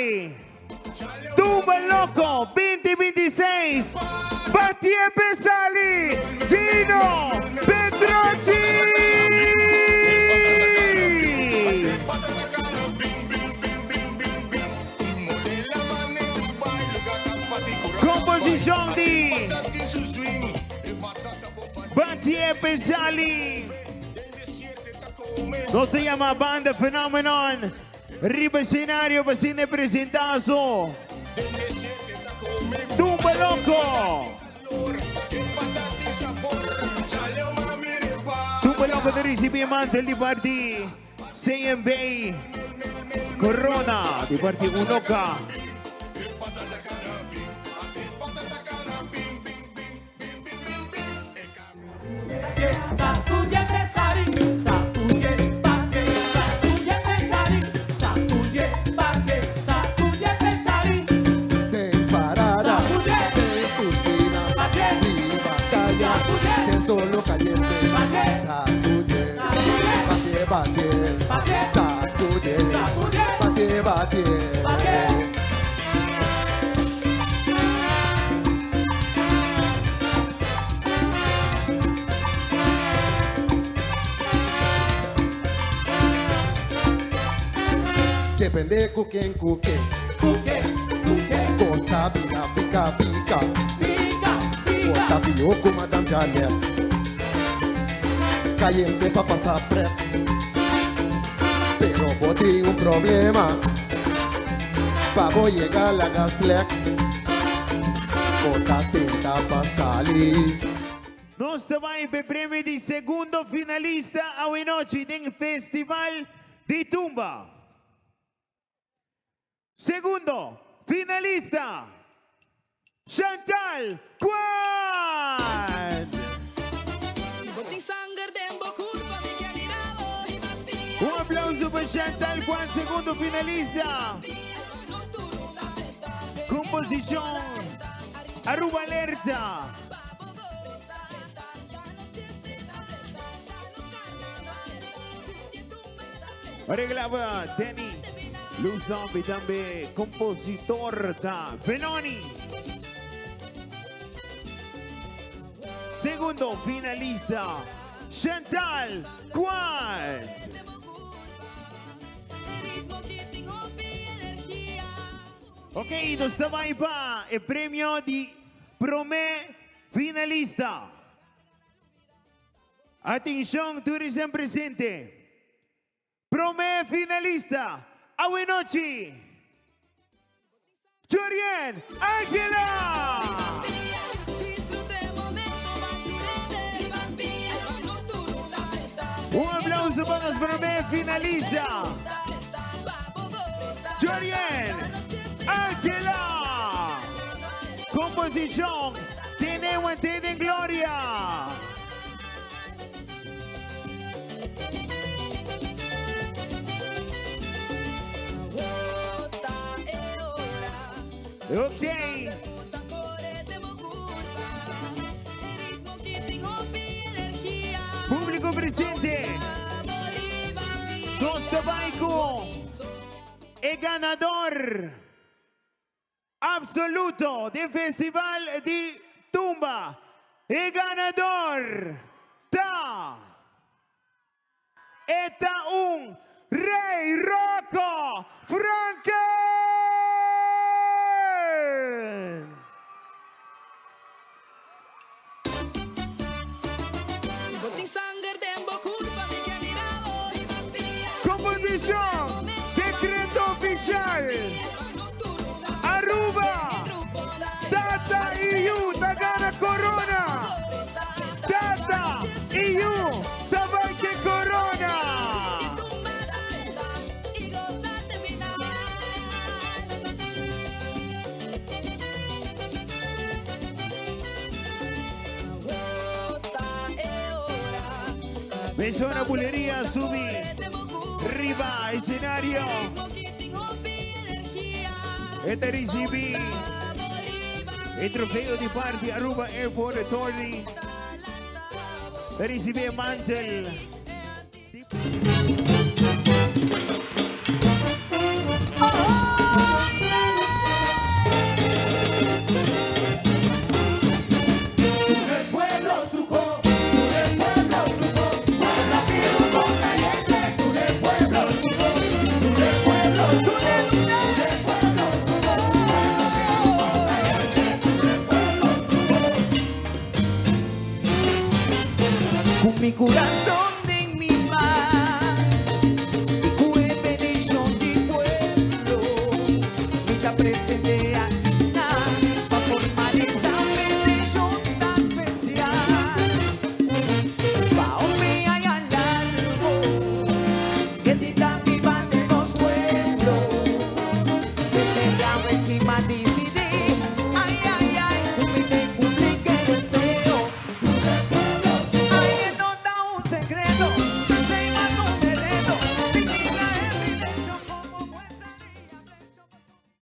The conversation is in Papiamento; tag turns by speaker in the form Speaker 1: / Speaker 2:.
Speaker 1: bai Tumba Loco 2026, Batie Pesali, Gino Petrochi! Composicion di Batie Pesali. Nos ta yama Banda Phenomenon riba escenario pa asina e presenta su Tumba Loco. Tumba Loco ta ricibi e mantel di parti CMB Corona di parti Unoca.
Speaker 2: Den parada, den kushina, riba kaya, den solo kayente. Sakude, bate bate, sakude, bate bate. Depende ku ken ku ken.
Speaker 3: Ku ken, ku ken.
Speaker 2: Kosta bira pika pika.
Speaker 3: Pika, pika.
Speaker 2: Bota pio ku Madam Janet. Kayente pa pasa pret. Pero bo tin un problema. Pa bo yega laga slek. Bo ta tenta pa sali.
Speaker 1: Nos ta bai p'e premio di segundo finalista awenochi den Festival di Tumba. Segundo finalista, Chantal Kwan! Un aplauso pa Chantal Kwan, segundo finalista. Composicion Aruba Alerta. Reglaba Danny Luzon y tambe compositor ta Benoni. Segundo finalista, Chantal Kwan. Ok, nos ta bai pa e premio di prome finalista. Atencion tur esnan presente. Prome finalista awe nochi, Jorien Angela! Un aplauso pa nos prome finalista, Jorien Angela! Composicion Tene Wente den Gloria! Ok. Público presente. Nos ta bai cu e ganador absoluto den Festival di Tumba. E ganador ta. E ta un Rey Rocco Franken! Composicion, Decreto Oficial, Aruba, Tata y Yu ta gana corona! Tata y Yu ta bai ke corona! Mesora Buleria subi riba escenario. E ta ricibi e trofeo di parti Aruba Airport Authority. Ta ricibi e mantel.
Speaker 4: Mi curason den mi man y cu e bendicion di pueblo, mi ta presente.